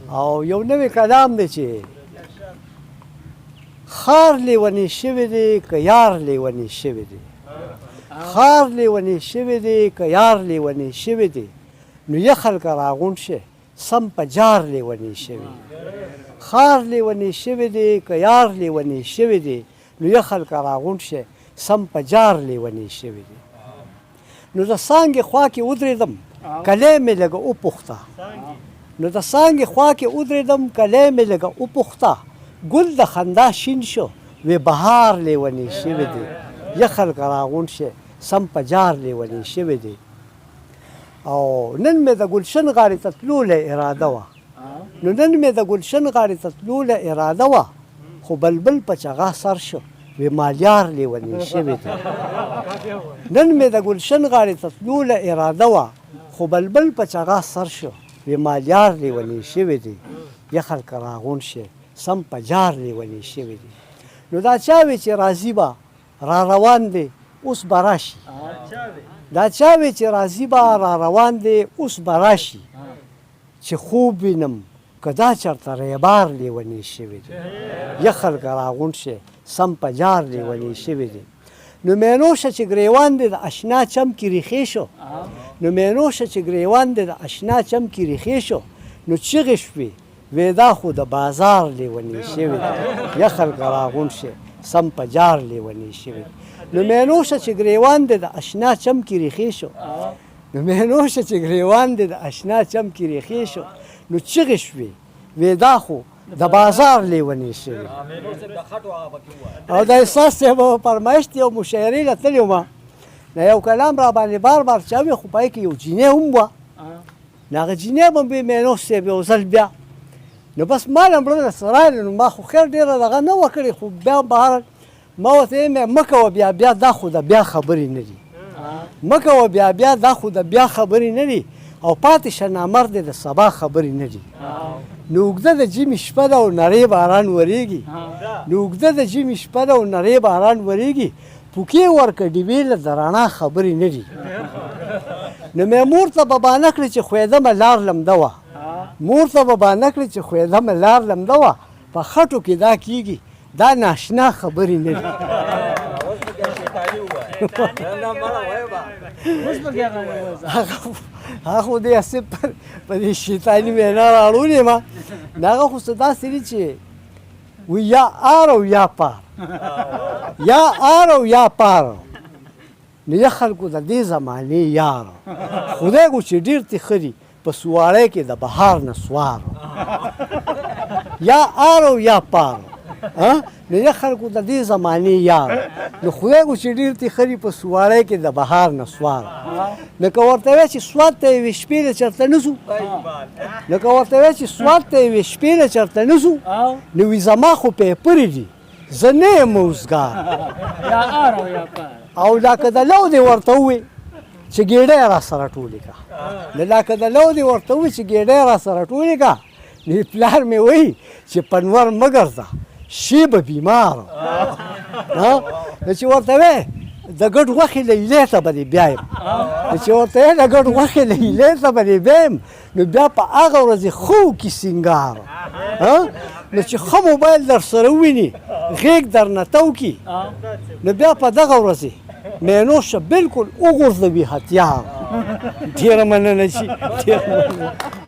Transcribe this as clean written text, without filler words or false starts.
او یو نوی کلام دی چې خار لیونی شوی دی که یار لیونی شوی دی، خار لیونی شوی دی که یار لیونی شوی دی، نو یه خلک راغونډ شي سم په جار لیونی شوی. خار لیونی شوی دی که یار لیونی شوی دی، نو یه خلک راغونډ شي سم په جار لیونی شوی دی. نو د څانګې خوا کې ودرېدم، کلی مې لږه وپوښته. نو د څانګې خوا کې ودرېدم، کلی مې لږه وپوښته، ګل د خندا شین شو، وې بهار لیونی شوی دی، یه خلک راغونډ شي سم په جار لیونی شوی دی. او نن مې د ګلشن غاړې ته تلو له اراده وه، نو نن مې د ګلشن غاړې ته تلو له اراده وه، خو بلبل په چغا سر شو، وې مالیار لیونی شوی دی. نن مې د ګلشن غاړې ته تلو له اراده وه، خو بلبل په چغا سر شو، وې مالیار لیونی شوی دی، یه خلک راغونډ شي سم په جار لیونی شوی دی. نو دا چا وی چې راځي به را روان دی اوس به راشي، دا چا وی چې راځي به را روان دی اوس به راشي، چې خوب وینم که دا چرته ریبار لیونی شوی دی، یه خلک راغونډ شي سم په جار لیونی شوی دی. نو مینو شه چې ګریوان دې د اشنا چم کې ریښې شو، نو مینو شه چې ګریوان دې د اشنا چم کې ریښې شو، نو چیغې شوې وې دا خو د بازار لیونی شوی دی، یه خلک راغونډ شي سم په جار لیونی شوی دی. نو مینو شه چې ګریوان دې د اشنا چم کې ریښې شو، نو مینو شه چې ګریوان دې د اشنا چم کې ریښې شو، نو چیغې شوې وې دا خو د بازار لیونی شوی. او د احساس صاحب فرمایش دی، یو مشاعرې له تللی وم، نو یو کلام را باندې بار بار چا وي، خو په هغې کې یو جینۍ هم وه، نو هغه جینۍ به مې مینو صاحب یو ځل بیا، نو بس ما له مړه څه راغله، نو ما خو خیر ډېره دغه نه وه کړې، خو بیا بهرحال ما ورته ویل مه کوه بیا بیا، دا خو د بیا خبرې نه دي، مه کوه بیا بیا، دا خو د بیا خبرې نه دي، او پاتې شه نامرد د سبا خبرې نه دي. نو اوږده د ژمي شپه ده او نری باران ورېږي، نو اوږده د ژمي شپه ده او نری باران ورېږي، پوکې ورکه ډیوې له د رڼا خبرې نه دي. نو مې مور ته به بانه کړې چې خویده مه لار لمده وه، مور ته به بانه کړې چې خویده مه لار لمده وه، په خټو کې دا کیږي دا ناشنا خبرې نه دي. هغه خو دې هسې په دې شیطاني وینا راړولې ما، نو هغه خو څه داسې دي چې وي یا آر او یا پار، یا آر او یا پار، نو یه خلکو د دې زمانې یار، خدای ګو چې ډېر تې ښه دي په سوارۍ کې د بهار نه سوار، یا آر او یا پار، نو یه خلکو د دې زمانې یار، نو خدای ګو چې ډېر تې ښه دي په سوارۍ کې د بهار نه سوار. نو که ورته وایې چې سوات ته یوې شپې له چېرته نه ځو، نو که ورته وایې چې سوات ته یوې شپې له چېرته نه ځو، نو وي زما خو پیپرې دي زه نه یم اوزګار. او لا که د لو دې ورته ووې چې ګېډۍ را سره ټولې کړه، نو لا که د لو دې ورته ووې چې ګېډۍ را سره ټولې کړه، نو پلار مې وایي چې پنور مه ګرځه شی به بیمار. نو چې ورته وایې د ګډ غوښې له ایلې ته به دې بیایم، نو چې ورته وایې د ګډ غوښې له ایلې ته به دې بیایم، نو بیا په هغه ورځ ښه وکړي سینګار. نو چې ښه موبایل در سره وویني غېږ درنه تاو کړي، نو بیا په دغه ورځ مینو شه بالکل وغورځوي هتیار. ډېره مننه چې ډېره مننه.